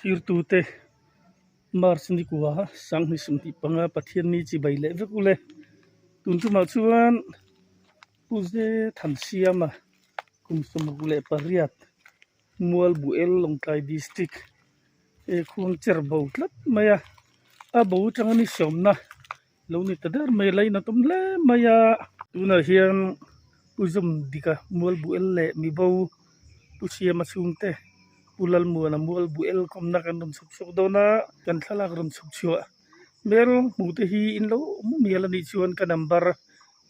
Thirtute March ni kua sanghnih 25 Pathian ni chi bai leh vek ule. Tun tumah chuan Pu Ze Thansiama kum 68 Mualbuel Lawngtlai District he khuang cher bo tlat mai a, a bo atanga ni sawmna lo ni ta der mai a lainat awm hle mai a. Tunah hian Pu Zawm Dika Mualbuel leh Mibo Pu Siama chhungte Pu Lalmuana Mualbuel kawmna kan rawn chhuk chhuak dawn a, kan thlalak rawn chhuk chhuah hmel hmuh te hi in lo awm mial a nih chuan ka number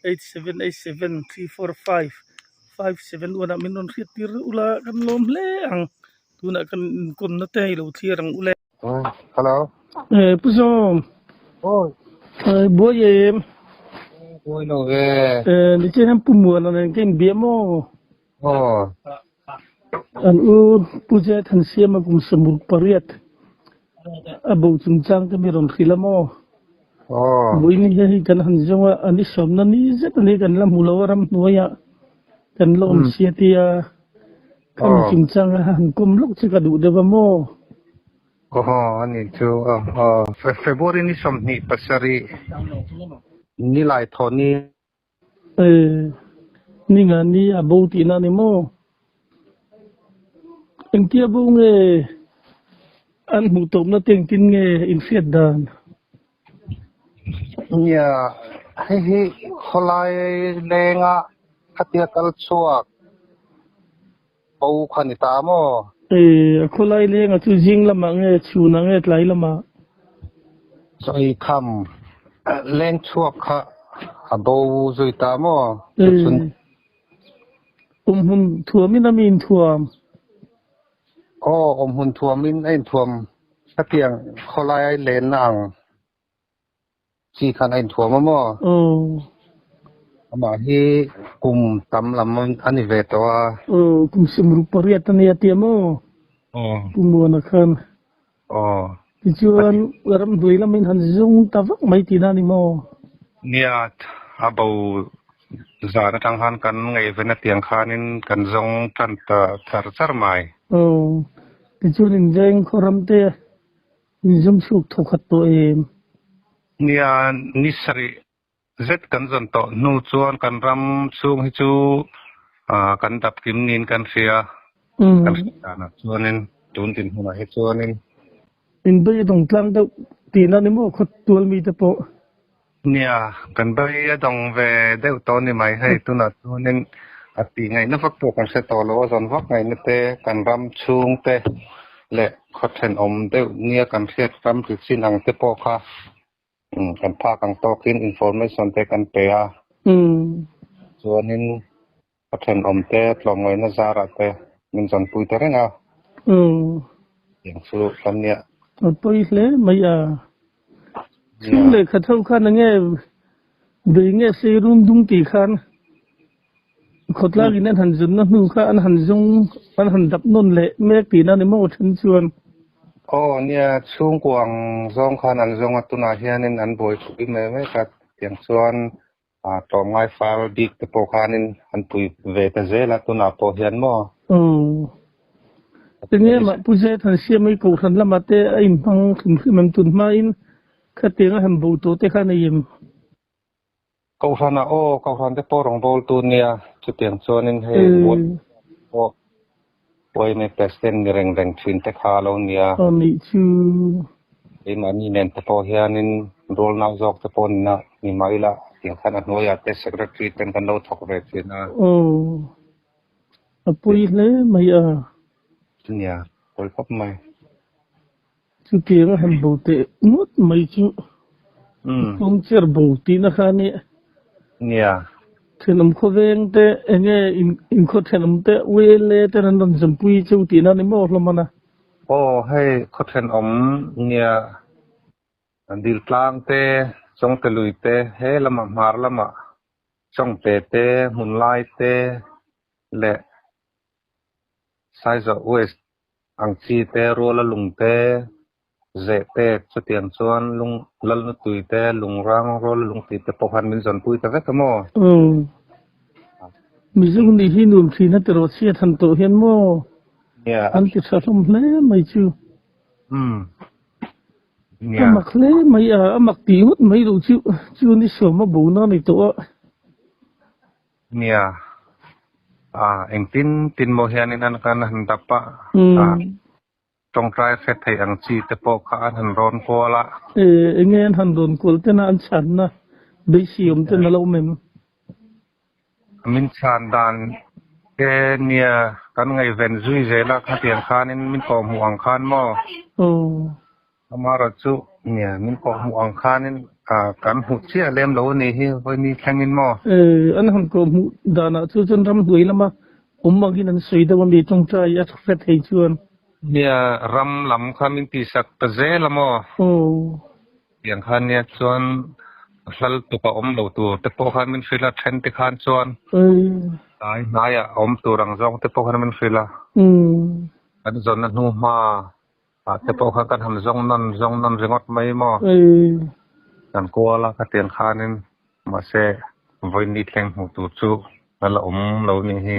8787345571 ah min rawn hriat tir ula kan lawm hle ang tunah kan inkawmna te hi lo thlir ang ule. Hello. Eh Pu Zawm. Oi. Eh buai em. Buai lo ve. Eh nichen hian Pu Muana nen ka inbiah maw? Aw. An u Pu Zia Thansiama kum 68 a bo chungchang te mi rawn hrilh a maw? Aw. Vawiin hi hei kan han zawng a, an i sawmna ni zet a ni kan la hmu lo a ramhnuaiah kan la awm sia tia khami chungchang a han kawm lawk che ka duh deuh a maw? Aw a ni chu aw. February ni 27 nilai thaw ni. Eh, ni nga ni a bo tihna a ni maw? Engtia bo nge an hmuh tawpna te engtin nge inhriat dan? Nia, hei hi khawlai lenga khatia kal chhuak bo kha ni ta maw? Eh, a khawlai lenga chu zing lamah nge chhunah nge tlai lamah? Chawi kham leng chhuak kha a bo zui ta maw? Eh, awmhmun thuamin a mi inthuam? Aw, awmhmun thuamin a inthuam khatiang khawlai lenna ang. Chi khan a inthuam a maw? Aw. Amah hi kum tam lam a ni ve tawh a. Aw, kum 68 a nia tia maw? Aw. Pu Muana khan. Aw. Tichuan ramhnuai lamin han zung ta vak mai tihna a ni maw? Nia, a bo zan atang khan kan ngaihven atiang khanin kan zawng tan ta char char mai. Aw, tichuan inveng khaw ram te Inzawm chhuk thaw khat tawh em? Nia, ni sarih zet kan zawn tawh hnu chuan kan ram chhung hi chu kan dap kim niin kan hria. Kan hriat danah chuanin tun dinhmunah hi chuanin. Inbei a dawng tlang deuh tihna ni maw khaw tual mite pawh? Nia, kan bei a dawng ve deuh tawh ni mai hei tunah chuanin a tih ngaihna vak pawh kan hre tawh lo a, zawn vak ngaihna te kan ram chhung te leh khaw thenawm deuh nia kan hriat ram ri chin ang te pawh kha kan phak ang tawkin information te kan pe a, chuanin khaw thenawm te tlawmngaihna zarah te min zawnpui ta reng a, tiang chu kan nia. A pawi hle mai a. Chhung leh khat ho khan enge bei nge sei rum dung tih khan khawtlang in an han zunna hnu kha an han zung an han dap nawn leh mek tihna ni maw then chuan. Aw nia chhungkua ang zawng khan an zawng a tunah hianin an buaipui mai mek a tiang chuan tlawmngai fal bik te pawh khanin an pui ve ta zel a tunah pawh hian maw. Aw. Tinge mah Pu Zet han siam i Kohhran lamah te a inhmang hrim hrim em tun hmain khatiang a han bo tawh te kha a nei em? Kohhran ah aw Kohhran te pawh rawngbâwl tu nia chutiang chuanin hei buai pawh Uaime President ni reng reng thin te kha a lo nia. Aw nih chu. Keimahni nen te pawh hianin rual nau zawk te pawh nina ni mah ila tiang khan a hnuaiah te Secretary ten kan lo thawk ve thin a. Aw a pawi hle mai a. Nia, pawi khawp mai. Chutiang a han bo teh ngawt mai chu kawng cher bo tihna kha a ni. Nia. Thenawm khawveng te enge inkhaw thenawm te ULA te an rawn zampui cheu tihna a ni maw hlawm a na? Aw hei khaw thenawm nia Diltlang te Chawngte lui te he lamah hmar lamah Chawngte te Hmunlai te leh Saizawh West ang chi te, ruala lung te, zeh te, chutiang chuan lung lalnutui te, lungrang ruala lung tih te pawh khan min zawnpui ta vek a maw? Aw. Mizo nih hi nuam thin a ti rawh chhiat han tawh hian maw? Nia. An ti tha hlawm hle mai chu. Umm. A Nia. mak hle mai a, a mak tih ngawt mai lo chu chu ni sawm a bo na a ni tawh a. Nia. Ah, engtin tin maw hianin an kan han dap a. Ah. Tawngtai hre theih ang chi te pawh kha an han rawn kual a. E, enge an han rawn kual tena an chhanna beisei awm ten a lo awm em? Min chhan dan te nia kan ngaihven zui zel a, khatiang khanin min kawhhmuh ang khan maw? Aw. Amaherawhchu chu nia min kawhhmuh ang khanin kan hmu chiah lem lo a nih hi vawiin thlengin maw? E, an han kawhhmuh danah chu chuan ramhnuai lama awm angin an sawi deuh a mi tawngtai a hre thei chuan. Nia, ram lam kha min tihsak ta zel a maw? Aw. Tiang khan nia chuan hlal tuk a awm lo tur te pawh khan min hrilh a, then te khan chuan tlai hnaiah a awm tur ang zawng te pawh khan min hrilh a. Kan zawnna hnu hma ah te pawh khan kan han zawng nawn zawng nawn ringawt mai maw? Kan kual a khatiang khanin mahse vawiin ni thleng hmuh tur chu a la awm lo nih hi.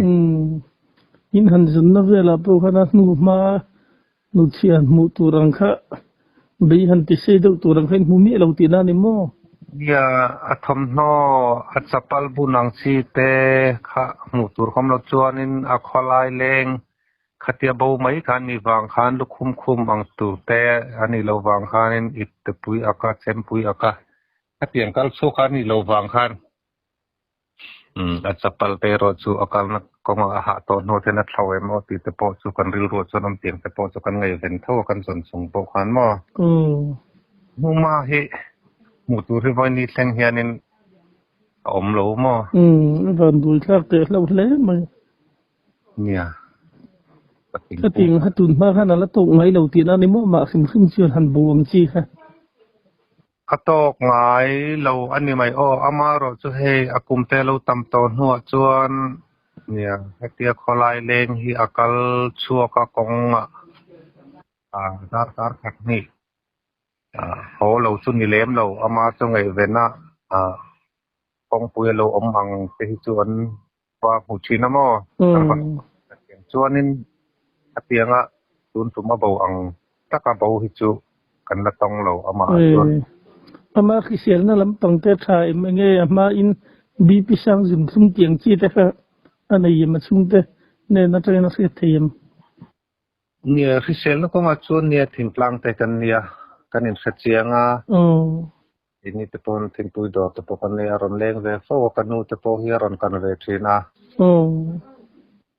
In han zawnna velah pawh khan a hnu hma Nuchhian hmuh tur ang kha bei han ti sei deuh tur ang kha in hmu miah lo tihna a ni maw? Nia, a thawmhnaw, a chapal bun ang chi te kha hmuh tur kawm lo chuanin a khawlai leng khatia bo mai kha a nih vang khan lukhum khum ang tur te a nih loh vang khanin ipte pui ak a, chempui ak a, khatiang kal chhuak a nih loh vang khan A chapal te erawh chu a kalna kawngah a hah tawh hnu ten a thlo em aw tih te pawh chu kan rilruah chuan awm tiang te pawh chu kan ngaihven tho a kan zawn chung pawh khan maw. Hmuma hi hmuh tur hi vawiin ni thleng hianin a awm lo maw? A van bul thlak teh hlauh hle mai. Nia. Ka ti ang kha tun hma khan a la tawk ngai lo tihna a ni maw? Mah hrim hrim chuan han bo ang chi kha. A tawk ngai lo a ni mai aw, amaherawh chu hei a kum te lo tam tawh hnuah chuan nia hetia khawlai leng hi a kal chhuak a kawngah darkar khat hnih haw lo chu ni lem lo, ama chu ngaihven a kawngpui a lo awm ang te hi chu an va hmu thin a maw? Chuanin hetianga tun tum a bo ang taka bo hi chu kan la tawng lo amah ah chuan. Ama hriselna lampang te tha em enge a hmain BP sang zun thlum tiang chi te kha a nei em a chhungte nen atangin a hriat thei em? Nia, hriselna kawngah chuan nia thingtlang te kan nia kan inhre chiang a. Ini te pawn thingpui dawr te pawh kan nei a, rawn leng ve fo a, ka nu te pawh hi a rawn kan ve thin a.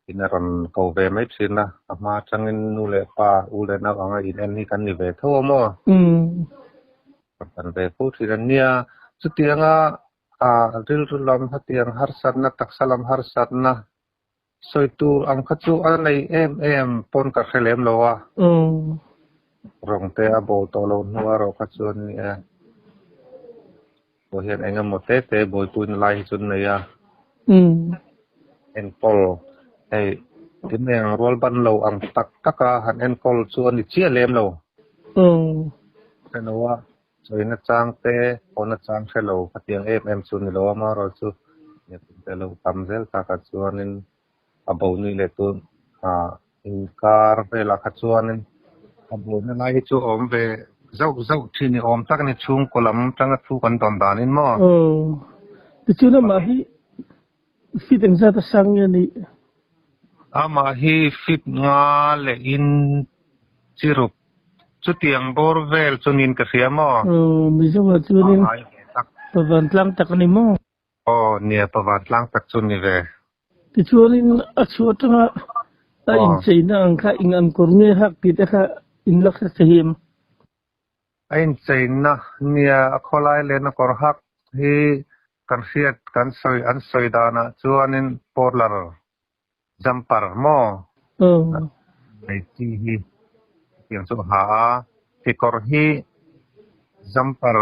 In a rawn ko ve mai thin a, a hma atangin nu leh pa, u leh nau anga in en hi kan ni ve tho a maw? Rawn kan ve fo thin a nia, chutianga rilru lam hetiang harsatna, taksa lam harsatna Sawi tur ang kha chu a nei em em pawn ka hre lem lo a. Rawng te a bawl tawh lo hnu erawh kha chuan ni e. Pawh hian eng emaw te te buaipuina lai hi chu an nei a. Enkawl hei tin eng rual ban lo ang tak tak a han enkawl chu a ni chiah lem lo. Hre lo a, sawina chang te pawhna chang hre lo khatiang em em chu ni lo a, amaherawh chu te lo tam zel takah chuanin a bo ni leh tun ah inkar velah kha chuanin a buaina lai hi chu a awm ve zauh zauh thin ni awm tak a ni chhungkaw lam atanga thu kan dawn danin maw. Aw tichuan amah hi fit engzat a sang nge ni? Amah hi fit nga leh in chi ruk Chutiang bawr vel chu niin ka hria maw? Aw, Mizoah chuanin Pavan tlang tak a ni maw? Aw, nia, Pavan tlang tak chu ni ve. Tichuanin a chhuah atanga a incheina ang kha eng ang kawr nge hak tih te kha in la hre thei em? A incheina, nia, a khawlai lehna kawr hak hi kan hriat, kan sawi, an sawi danah chuanin Porlar Jumper maw? Hei chi hi tiang chu a ha a, kekawr hi jumper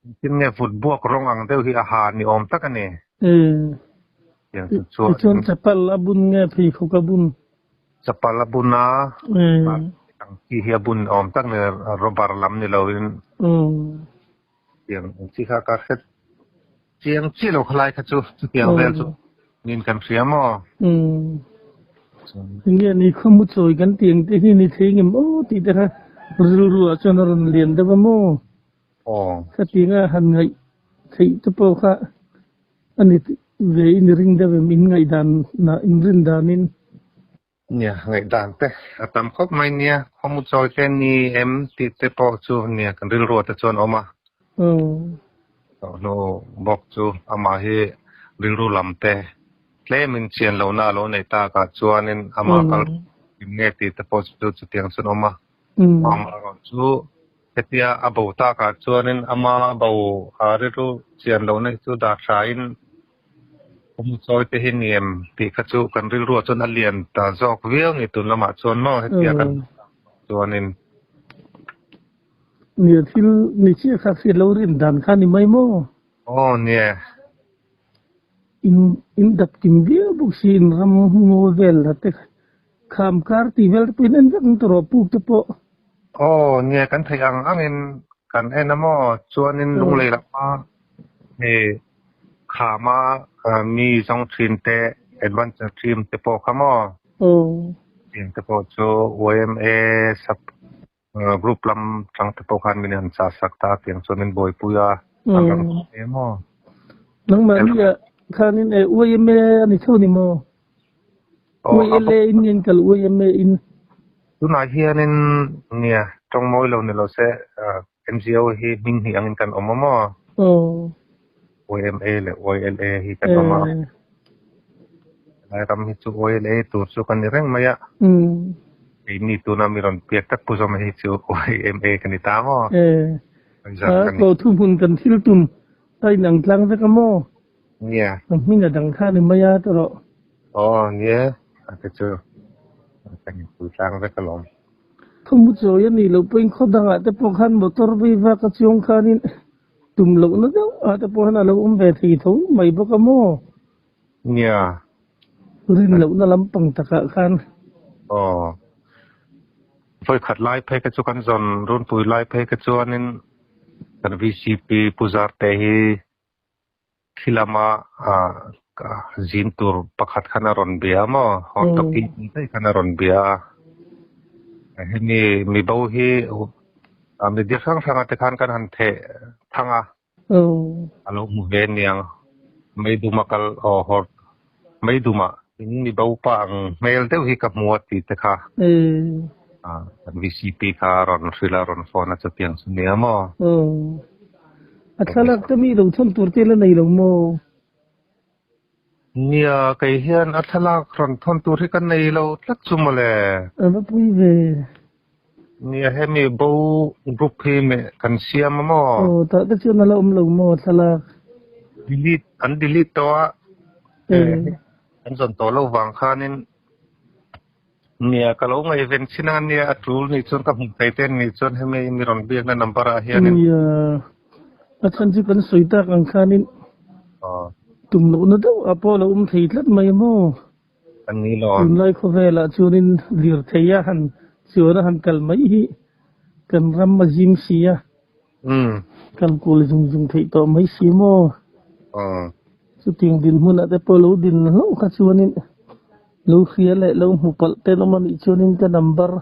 engtin nge vut buak rawng ang deuh hi a ha ni awm tak a ni. Tiang chu chuan Tichuan chapal a bun nge pheikhawk a bun? Chapal a bun a, ang chi hi a bun awm tak ni, rubber lam ni loin. Tiang ang chi kha ka hre chiang chiah lo khalai kha chu chutiang vel chu niin kan hria maw? chuan. Enge ni khaw chawi kan tih ang te hi ni thei ngem aw tih te kha rilru ah chuan a rawn lian deuh a maw? Aw. Khatianga han ngaih theih te pawh kha a ni ve in i ring deuh em in ngaihdan ah in rin danin. Nia, ngaihdan te a tam khawp mai nia, khawmu chawi te ni em tih te pawh chu nia kan rilru ah te chuan a awm a. Hnu bawk chu amah hi rilru lam te tlemin chian lohna a lo nei tak ah chuanin amah kal kim nge tih te pawh chu chutiang chuan a awm a. Amaherawh chu hetia a bo tak ah chuanin ama bo a rilru chian lohna hi chu dah tha in Awm chawi te hi ni em tih kha chu kan rilruah chuan a lian ta zawk viau ni tun lamah chuan maw hetia kan chuanin. Nia thil ni chiah kha hriat lo rin dan kha ni mai maw? Aw nia. In in dap kim viau bawk si in ram ngaw vel la te kham kar tih vel te pawh in en vek ang tawh rawh puk te pawh. Aw nia kan theih ang angin kan en a maw chuanin lunglei lama hei Khama mi zawng thin te adventure team te pawh kha maw? Team te pawh chu yma sub group lam tang te pawh khan min han chah sak ta tiang chuan min buaipui a an rawn kal ve maw? Nangmahni ah khanin yma a ni tho ni maw? YLA in nge in kal yma in? Tunah hianin nia tawng mawi lo ni lo se MZO hi hming hnih angin kan awm a maw? YMA leh YLA hi kan awm a. Helai ram hi chu YLA tur chu kan ni reng mai a. Keini tuna mi rawn piak tak pu zawm hi chu YMA ka ni ta maw? Ko thu hmun kan thil tum a inang tlang vek a maw? Nia. Ka hming a dang kha ni mai a tawrh. Aw nia, a te chu kan inpui tlang vek alawm. Thawmhmu chawi a nih loh pawhin khaw dangah te pawh khan motor vei vak a chuang khanin tum lohna deuh ah te pawh hian a lo awm ve thei tho mai bawk a maw? Nia. Rin lohna lampang takah khan. Aw. Vawikhat lai phei kha chu kan zawn runpui lai phei kha chuanin kan VCP Pu Zarte hi Khi lama zin tur pakhat khan a rawn bia a maw? Hot dog in daih khan a rawn bia a. Hemi mibo hi media hrang hranga te khan kan han theh thang a. A lo hmu ve aniang. Meiduma kal aw hawt meiduma in mibo pa ang hmel deuh hi ka hmu a tih te kha. Kan VCP kha a rawn hrilh a, a rawn phone a chutiang chu nia maw? A thlalak te mi lo chhawn tur te la nei lo maw? Nia, kei hian a thlalak rawn thawn tur hi ka nei lo tlat chu mawle. A va pui ve. Nia, hemi bo group hi meh kan siam a maw? Aw, tah te chuan a la awm lo maw a thlalak? Delete, an delete tawh a. An zawn tawh lo vang khanin Nia, ka lo ngaihven chin a nia, a tul nih chuan ka hmuh thei te nih chuan hemi mi rawn biakna number ah hianin. Nia, a chhan chu kan sawi tak ang khanin tum lohna deuh ah pawh a lo awm thei tlat mai maw? A ni lo. Tunlai khawvelah chuanin lirthei a han chuan a han kal mai hi kan ram a zim si a, kal kual zung zung theih tawh mai si maw? Chutiang dinhmunah te pawh lo din hlauh kha chuanin. Lo hria leh lo hmu palh ten awm a nih chuanin ka number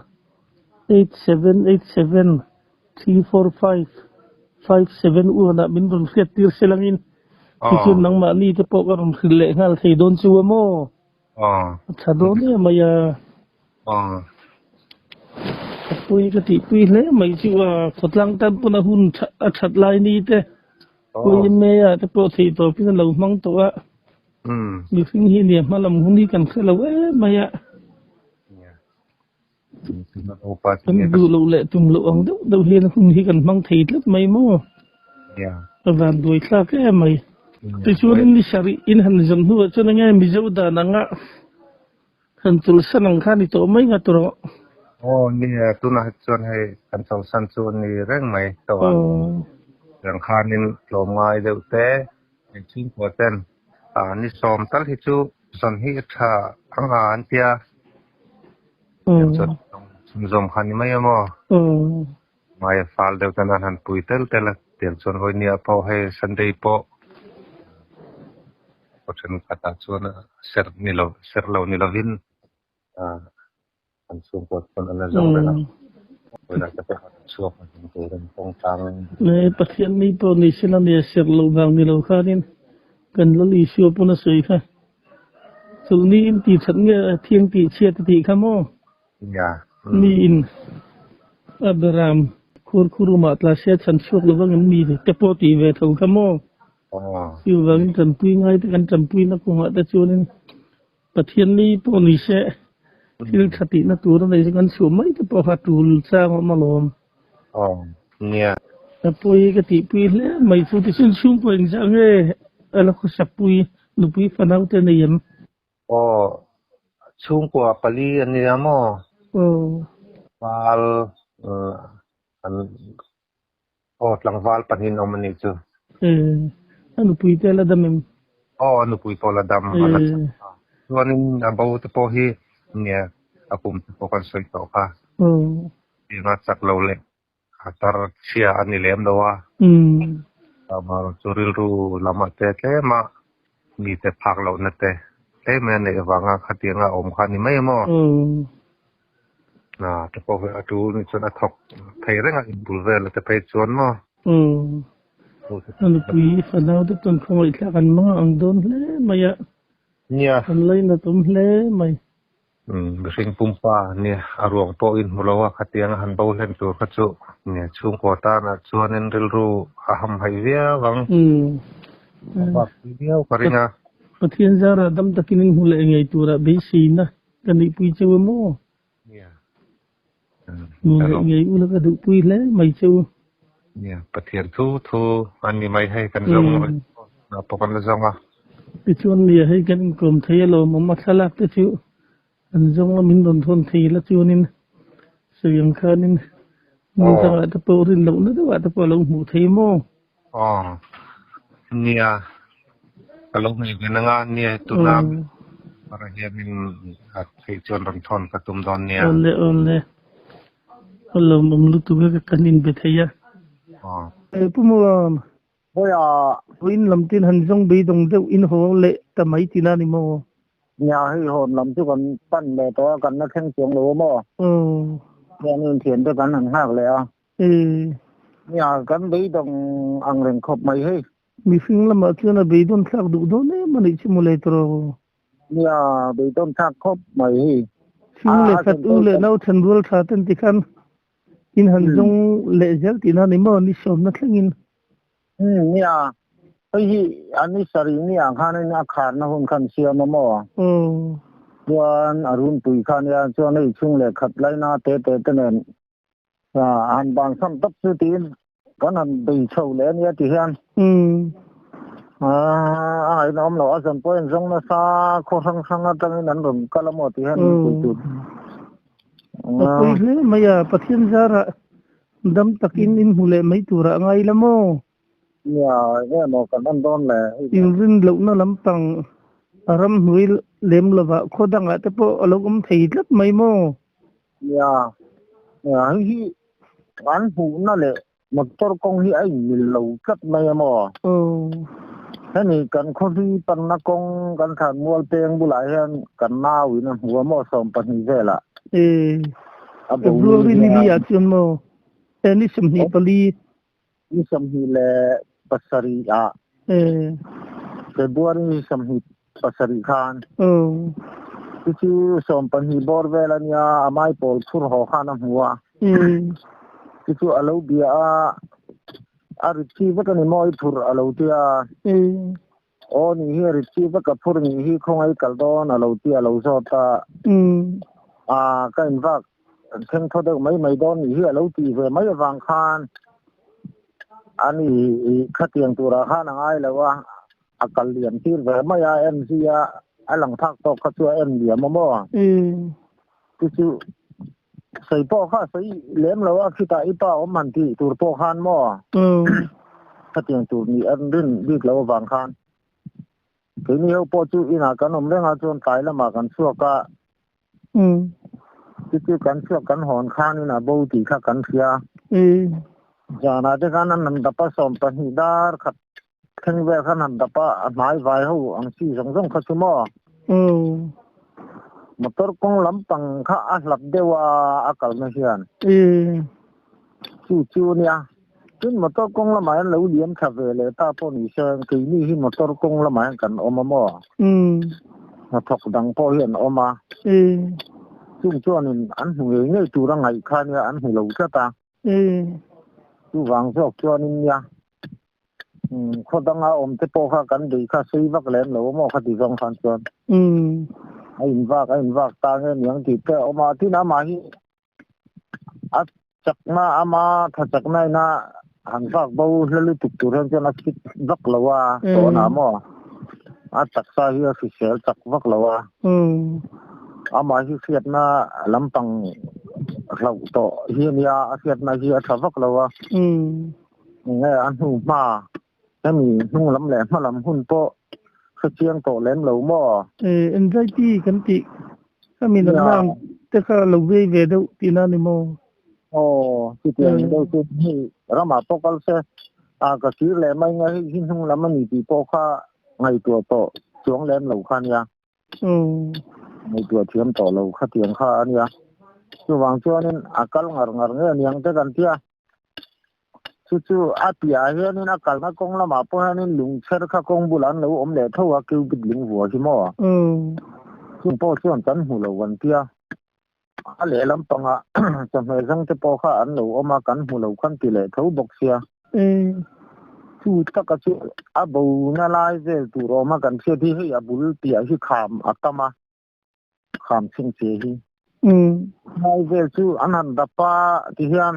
878734557 uanah min rawn hriat tir se langin tichuan nangmahni te pawh ka rawn hrilh leh nghal thei dawn chu a maw? A tha dawn em mai a. Ka pui ka tihpui hle mai chu a khawtlang tan pawn a hun a that lai ni te Yma ah te pawh theih tawpin a lo hmang tawh a. Mihring hi nia hma lam hun hi kan hre lo em mai a. Kan duh loh leh tum loh ang deuh deuh hian hun hi kan hmang thei tlat mai maw? Ka van duai thlak em mai. Tichuanin ni sarih in han zawn hnuah chuan enge Mizo dan anga han chawlhsan ang kha ni tawh mai nga tawh. Aw nia tunah hi chuan hei kan chawlhsan chu a ni reng mai tawh a. Tiang khanin tlawmngai deuh te. Chhungkua ten ni sawm tal hi chu zawn hi a tha ang a an tia. Chuan zawm kha ni mai a maw? Mai a fal deuh ten an han pui tel tel a, tiang chuan vawi nia pawh hei Sunday pawh khaw thenkhatah chuan serh ni lo serh lo ni lovin. An chhungkua chuan an la zawng reng a, vawilah te pawh an chhuak a hlim turin kawng tlang Ne Pathian mi pawh ni sela nia serh loh vang ni lo khanin kan Lal Isua pawn a sawi kha. Chulh ni in tih that nge thiang tih chhiat a tih kha maw? Nia. Mi in Abraham khur khurumah tla sia chhan chhuak lo vangin mi te pawh tih ve tho kha maw? Chuvangin tanpui ngai te kan tanpuina kawngah te chuanin Pathian ni pawh ni se thil tha tihna tur a nei chu kan chhuah mai te pawh kha tul chang a awm alawm. Nia. Ka pawi ka tihpui hle mai chu tichuan chhungkaw engzah nge a la khawsakpui nupui fanau te nei em? Aw, chhungkua pali a nia maw? Aw. Val an aw tlangval pahnih an awm a nih chu. A nupui te a la dam em? Aw, a nupui pawh a la dam a la chak a. Chuanin a bo te pawh hi nia a kum te pawh kan sawi tawh kha. Aw. Tinga chak lo leh a tar chhia a ni lem lo a. Amaherawhchu chu rilru lamah te tlema mite phak lohna te tlem a neih avanga khatianga a awm kha a ni mai maw? Te pawh hi a tul nih chuan a thawk thei reng a inbul vel te phei chuan maw? A nupui fanau te chuan khawngaihthlak an hmang ang dawn hle mai a. Nia. An lainat awm hle mai. Mihring pumpa nia a ruang pawh in hmu lo a, khatiang a han bo hlen tur kha chu nia chhungkaw tanah chuanin rilru a hamhaih viau ang. A bak pui viau ka ring a. Pathian zarah dam takin in hmu leh ngei turah beiseina ka neihpui cheu em aw? Nia. Hmu leh ngei ula ka duhpui hle mai cheu. Nia, Pathian thu thu a ni mai hei kan zawng a pawh kan la zawng a. Tichuan nia hei kan inkawm thei alawm awm a thlalak te chu an zawng a min rawn thawn thei la chuanin sawi ang khanin hmun dangah te pawh rin lohna deuhah te pawh a lo hmuh thei maw? Aw, nia ka lo hmeh ve nanga nia tuna para hianin a theih chuan rawn thawn ka tum dawn nia. Awle awle. A lawmawm lutuk a kan inbe thei a. Pu Muam, vawiin lam tin han zawng beidawng deuh in haw leh ta mai tina ni maw? Nia, hei hawn lam chu kan pan leh tawh a, kan la thleng chuang lo a maw? Hian inthian te kan han nghak leh a. Nia, kan beidawng ang reng khawp mai hei. Mihring lamah chuan a beidawn thlak duh dawn em a nih chu maw le tawh? Nia, beidawn thlak khawp mai hi. Chhung leh khat u leh nau then rual tha ten tikhan in han zawng leh zel tihna ni maw ni sawmna thlengin. Umm nia, hei hi a ni sarih ni ah khanin a kharna hun khan siam a maw? Chuan a runpui kha nia chuan hei chhung leh khat laina te te te nen Han bansan tawp chu tiin kan han bei chho leh a nia ti hian a ngaihna awm lo a zan pawh a inzawng nasa khaw hrang hrang atangin an rawn kal a maw ti hian min pui tur. A pawi hle mai a, Pathian zarah dam takin in hmu leh mai turah a ngai la maw? Nia, enge maw kan en dawn le? Inrin lohna lampang a ramhnuai lem lovah khaw dangah te pawh a lo awm thei tlat mai maw? Nia, nia hei hi an hmuhna leh motor kawng hi a inmil lo tlat mai a maw? Hemi kan khawhli panna kawng kan thlan mual peng bulah hian kan nau in a hmu a maw 12 velah. A bo February ni li ah chuan maw? Ni 24. Ni 27 ah. February ni 27 khan. Chu chu 12 bawr vel a nia, a maipawl phur haw khan a hmu a. Chu chu a lo bia a, a rit chi vek a ni maw i phur a lo ti a. Aw ni hi a rit chi vek a phur ni hi khawngaih kal dawn a lo ti a lo zawt a. A ka invak thleng thaw deuh mai mai dawn nih hi a lo tih ve mai avang khan ani khatiang turah khan a ngai lo a, a kal liam tir ve mai a, en zui a, a lang phak tawk kha chu a en liam a maw? Chu chu sawi pawh kha a sawi lem lo a, khitah i pa awm han tih tur pawh khan maw? Khatiang tur nih an rin bik lo avang khan keini ho pawh chu inah kan awm reng a chuan tlai lamah kan chhuak a. Chu chu kan chhuak kan hawn khanin a bo tih kha kan hria. Zanah te khan an han dap a, 12 dar khat thleng vel khan han dap a, a hnai vai ho ang chi zawng zawng kha chu maw? Motor kawng lampang kha a hlap deuh a a kalna hian. Chu chu nia. Tin motor kawng lamah hian lo liam tha ve leh ta pawh ni se keini hi motor kawng lamah hian kan awm a maw? Hnathawk dang pawh hi an awm a. Chung chuanin an hmu ngei ngei tur a ngaih kha nia an hmu lo tlat a. Chuvang zawk chuanin nia Khaw danga awm te pawh kha kan bei kha sei vak lem lo a maw khati zawng khan chuan a in vak a in vak ta nge niang tih te a awm a, tin amah hi a chakna ama tha chakna ina han vak bo hla lutuk tur hian chuan a fit vak lo a tawhna maw a taksa hi a hrisel chak vak lo a amah hi hriatna lampang hlauh tawh hi a nia a hriatna hi a tha vak lo a. Nge a hnu hma hemi hnung lam leh hma lam hun pawh hre chiang tawh lem lo maw? Anxiety kan tih khami natna ang te kha lo vei ve deuh tihna a ni maw? Aw, chutiang deuh chu hei ramah pawh kal se a ka kir leh mai nge hei hi hnung lam a ni tih pawh kha ngaihtuah tawh chuang lem lo kha nia. Ngaihtuah thiam tawh lo khatiang kha a nia. Chuvang chuanin a kal ngar ngar nge aniang te kan tia. Chu chu a piahah hianin a kalna kawng lamah pawh hianin lungchher kha kawng bulah an lo awm leh tho a, cupid lung vua hi maw? Chung pawh chuan kan hmu lo kan tia. A lehlam pangah chawhmeh zawng te pawh kha an lo awm a, kan hmu lo khan ti leh tho bawk sia. Chu taka chu a bona lai vel tur awm a kan hriat hi hei a bul piah hi kham a tam a. Kham chhung che hi. Lai vel chu an han dap a ti hian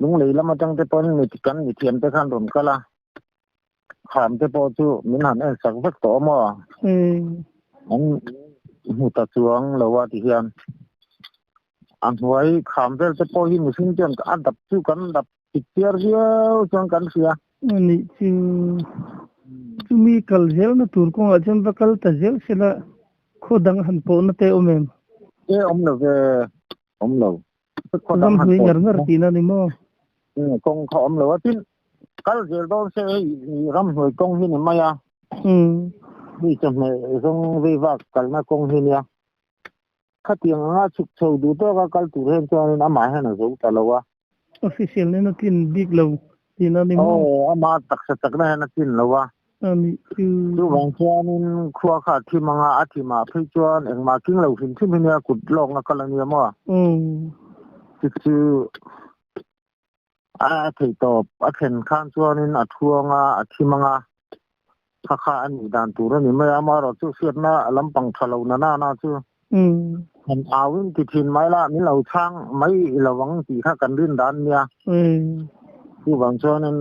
lunglei lam atang te pawhin mi kan mithiam te khan rawn kal a, kham te pawh chu min han en sak vek tawh a maw? An hmu ta chuang lo a ti hian a hnuai kham vel te pawh hi mihring chuan a dap chu kan dap chip chiar viau chuan kan hria. Anih chu chumi kal zelna tur kawngah chuan va kal ta zel sela khaw dang han pawhna te awm em? E awm lo ve, awm lo. Khaw dang han pawh ngar ngar tihna ni maw? Kawng kha awm lo a, tin kal zel dawn se hei ramhnuai kawng hi ni mai a. Hei chawhmeh zawng vei vak kalna kawng hi nia. Khatiang anga chhuk chho duh tawka kal tur hian chuanin amah hian a zo ta lo a. Official nen a tlin bik lo tihna a ni maw? Aw, ama taksa chakna hian a tlin lo a. A nih chu. Chuvang chuanin khua kha a thim anga a thimah phei chuan engmah king lo hrim hrim hi nia kut lawkna kal a nia maw? Chu chu a theih tawp a thlen khan chuanin a thuang a, a thim anga kha kha a nih dan tur a ni mai a, amaherawh chu hriatna a lampang tha lo na na chu han au in ti thin mai la, min lo chhang mai i lo ang tih kha kan rin dan nia. Chuvang chuanin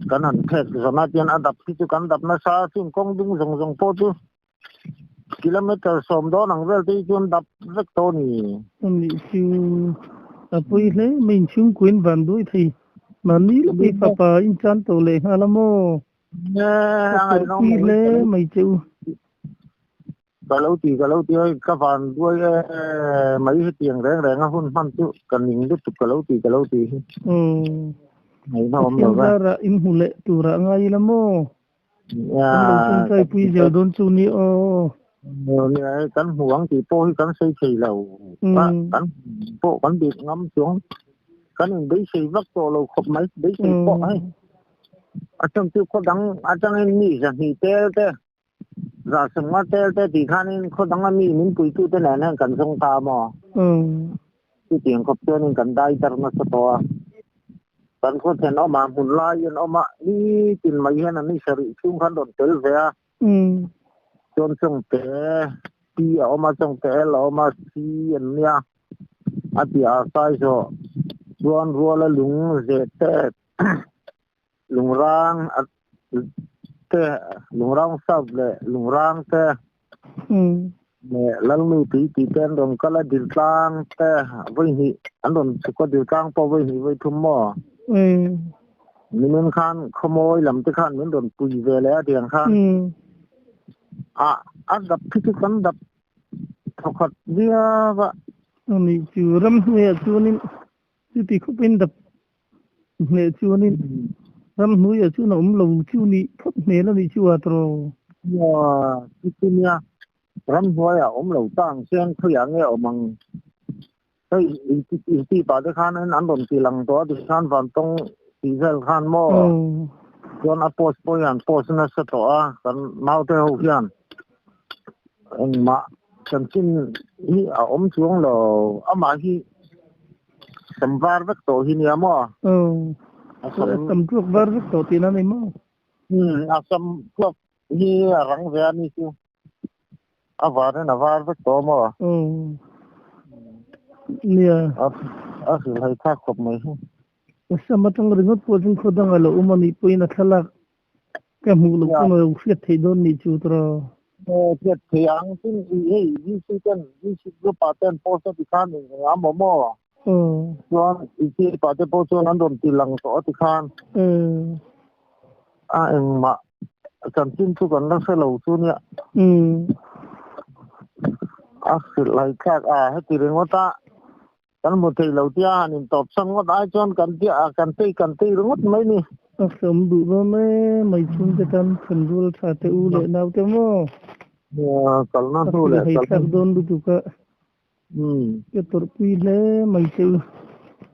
kan han phek zawna tian a dap hi chu kan dap nasa a, chung kawng ding zawng zawng pawh chu kilometer sawm dawn ang vel te hi chuan dap vek tawh a ni. Anih chu a pawi hle mai inchhungkuin van duai thei mahni lawk i fapa inchan tawh leh nghal a maw? Ka tawrhpui hle mai che u. Ka lo ti ka lo ti a, ka van duai e mai hetiang reng reng a hun hman chu ka ning lutuk ka lo ti ka lo ti hi. Ngaihna awm lo ve. Pathian zarah in hmu leh turah ngai ila maw? Kan lo tawngtai pui zel dawn chu ni aw. Nia hei kan hmu ang tih pawh hi kan sawi thei lo. Kan pawh kan bik ngam chuang kan in beisei vak tawh lo khawp mai beisei pawh hei. A chhan chu khaw dang atangin mi zahnih tel te za sawmnga tel te tih khanin khaw danga mi min puitute nen hian kan zawng ta a maw? Chutiang khawp chuanin kan dai dar nasa tawh a. Kan khaw thenawmah hmun lai an awm a, nitin mai hian an isarih chhung khan rawn tel ve a. Chuan chawngte P a awm a, chawngte L a awm a, C an nia a ti a sai zawh chuan ruala lung zeh te lungrang te lungrang south leh lungrang te leh lalnu tui tih te an rawn kal a diltlang te vawi hnih an rawn chhuk a diltlang pawh vawi hnih vawi thum maw nimin khan khawmawi lam te khan min rawn pui ve leh a tiang khan a a dap khi chu kan dap thawkhat viau a. Ani chu ramhnuaiah chuanin chuti khawpin dap Hneh chuanin ramhnuaiah chuan a awm lo chu nih phawt hmel a nih chu a tawh. Nia, chu chu nia. Ramhnuaiah awm lo ta ang chian khawiah nge awm ang? Hei inti pah te khan an rawn ti lang tawh a tikhan vantawng tih vel khan maw chuan a post pawh hian post nasa tawh a kan naute ho hian engmah chanchin hi a awm chuang lo amah hi sam var vek tawh hi nia maw? Sam tluak var vek tawh tihna a ni maw? A sam tluak hi a rang ve a ni chu. A varin a var vek tawh maw? Umm. Nia. A hrilhhai thlak khawp mai hi. Sam atang ringawt pawh chuan khaw dangah lo awm a nih pawhin a thlalak ka hmuh loh pawn a lo hriat theih dawn nih chu tawh. Hriat theih ang tin i hei VC ten VC group ah ten post a ti khan eng eng a maw maw? Chuan i thipa te pawh chuan an rawn ti lang tawh a ti khan. A engmah chanchin chu kan la hre lo chu nia. A hrilh hai thlak a heti ringawt a kan hmu thei lo tia han intawp san ngawt ai chuan kan tia a kan tei kan tei ringawt mai ni. A hreawm duh dawn e mai chhungte tan thenrual tha te u leh naute maw. Kalna A hnu hrilh leh hai kalna thlak dawn lutuk a. Umm. Ka tawrhpui hle mai che u.